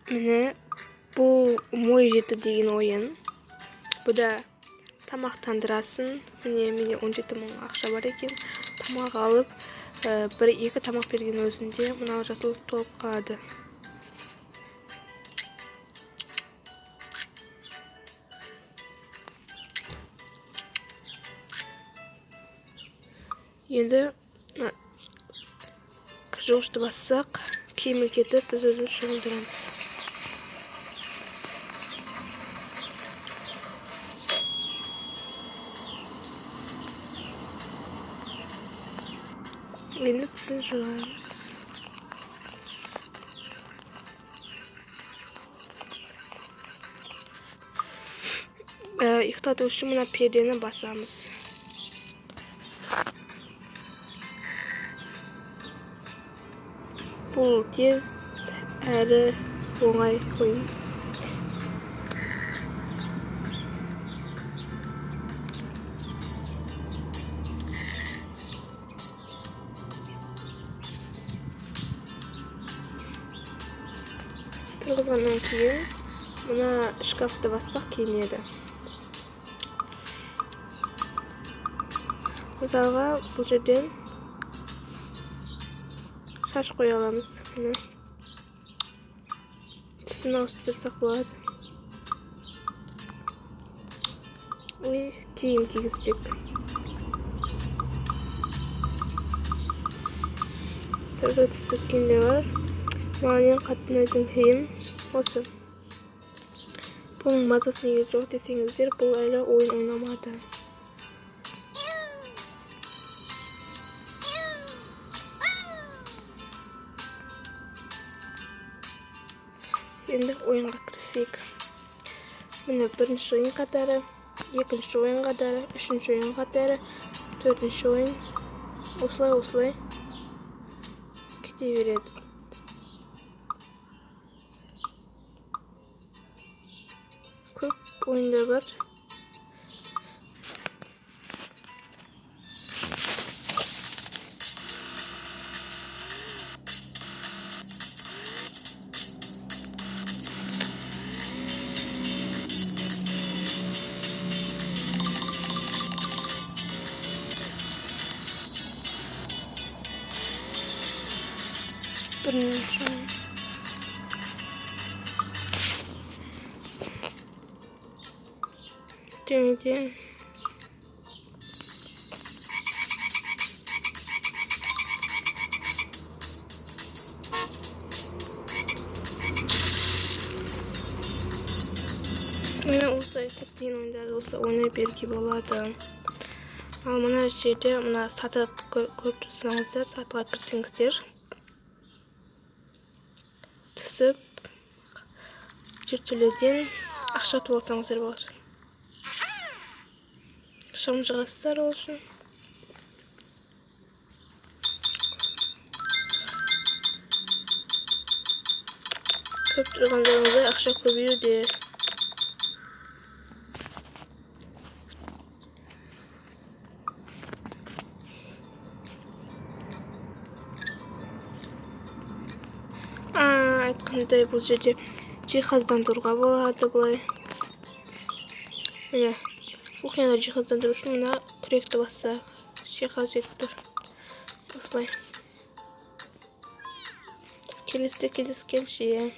Міне, бұл мой жеті деген ойын. Бұда тамақтандырасың. Міне, менде 17 мың ақша бар екен. Тамақ алып, бір екі тамақ берген өзінде мынау жасыл толып қалады. Енді кір жуғышты бассақ, киімі кетіп, біз өзіміз жуындырамыз. Енді тісін жуамыз. Ұйықтату үшін мына пердені басамыз. Бұл тез әрі оңай ойын. Тұрғызғаннан кейін мына шкафты бассақ киінеді. Мысалға, бұл жерден шаш қоя аламыз. Міне. Түсін ауыстырсақ болады. И киім кигізсек. Түрлі түсті киімдер бар. Маған ең қатты ұнайтын киім осы. Бұның мазасы неге жоқ десеңіздер, бұл әлі ойын ойнамады. Енді ойынға кірісейік. Міне, бірінші ойын қатары, екінші ойын қатары, үшінші ойын қатары, төртінші ойын. Осылай, осылай кете береді. Көп ойындар бар. Бірінші ойын. Және де міне, осылай көптеген ойындарды осылай ойнай беруге болады. Ал мына жерде мына саты көріп тұрсаңыздар, сатыға кірсеңіздер, түсіп жертөледен ақша ұтып алсаңыздар болады. Шам жағасыздар ол үшін. Көп тұрғандарыңызда ақша көбеюде. Айтқандай, бұл жерде жиһаздандыруға болады былай. Міне, кухняда жиһаздандыру үшін мына күректі бассақ, жиһаз жетіп тұр. Осылай. Келесіде кездескенше.